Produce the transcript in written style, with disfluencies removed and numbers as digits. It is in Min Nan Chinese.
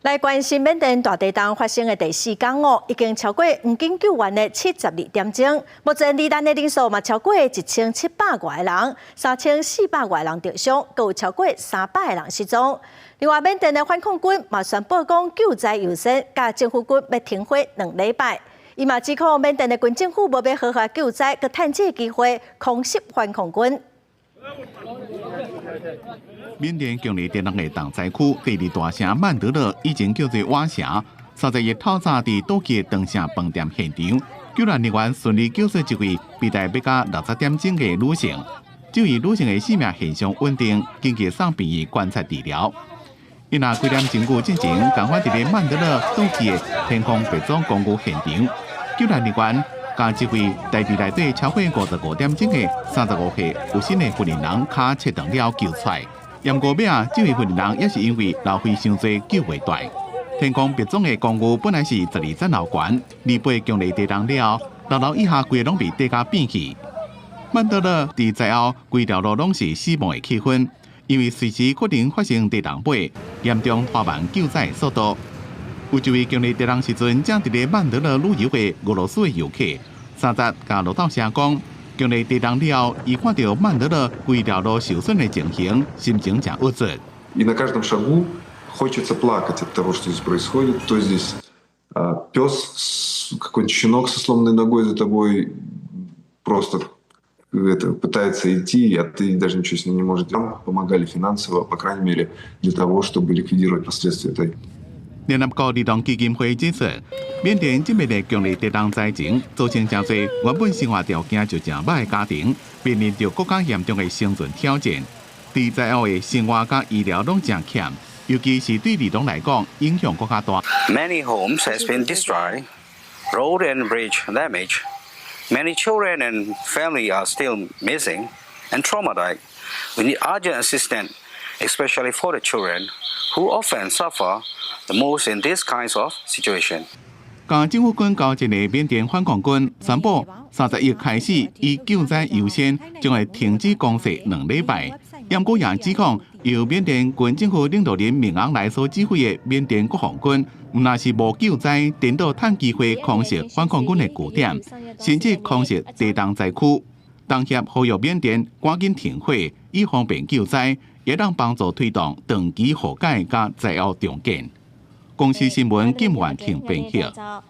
來關心緬甸大地動發生的第四工哦，已經超過黃金救援的72點鐘。目前罹難的人數嘛超過1700外人，3400外人著傷，閣有超過300個人失蹤。另外，緬甸的反抗軍嘛宣布講救災優先，佮政府軍欲停火2禮拜。伊嘛指控緬甸的軍政府無欲好好救災，閣趁這個機會空襲反抗軍。緬甸強烈地動的重災區第二大城曼德勒以前叫做瓦城，31日透早佇倒去的長城飯店現場，救援人員順利救出一位被帶欲到60點鐘的女性，這位女性的生命現象穩定，緊急送病院觀察治療。伊若幾點鐘久進前，仝款佇咧曼德勒倒去的天空白種公寓現場，救援人員共這位待佇內底超過55點鐘的35歲有身的婦人跤切斷了救出來。毋過尾仔，這位婦人也是因為流血傷濟救袂蹛。天空別莊的公寓本來是12層樓懸，28強烈地動了後，6樓以下規个攏被地甲變去。曼德勒佇災後規條路攏是死亡的氣氛，因為隨時可能發生地動尾，嚴重拖慢救災的速度。有一位強烈地動時陣正佇咧曼德勒旅遊的俄羅斯的遊客，30共路透社講，強烈地動了後，伊看著曼德勒規條路受損的情形，心情誠鬱卒。 И на каждом шагу хочется плакать от того, что здесь происходит. То здесь пес, какой-нибудь щенок со сломанной ногой за тобой просто это, пытается идти, а ты даже ничего с ним не можешь делать. Помогали финансово, по крайней мере, для того, чтобы ликвидировать последствия этой 聯合國兒童基金會指出，緬甸這擺的強烈地動災情，造成誠濟原本生活條件就誠䆀的家庭，面臨著閣較嚴重的生存挑戰。佇災後的生活佮醫療攏誠欠，尤其是對兒童來講，影響閣較大。 Many homes has been destroyed, road and bridge damaged. Many children and family are still missing and traumatized. We need urgent assistance, especially for the children who often suffer the most in this kinds of situation. 佮政府軍交戰的緬甸反抗軍宣布，31開始以救災優先，將會停止攻勢2禮拜。毋過也指控由緬甸軍政府領導人敏昂萊所指揮的緬甸國防軍，毋但是無救災，顛倒趁機會空襲反抗軍的據點，甚至空襲地動災區。東協呼籲緬甸趕緊停火，以方便救災，會當幫助推動長期和解佮災後重建。公視新聞金元慶編譯。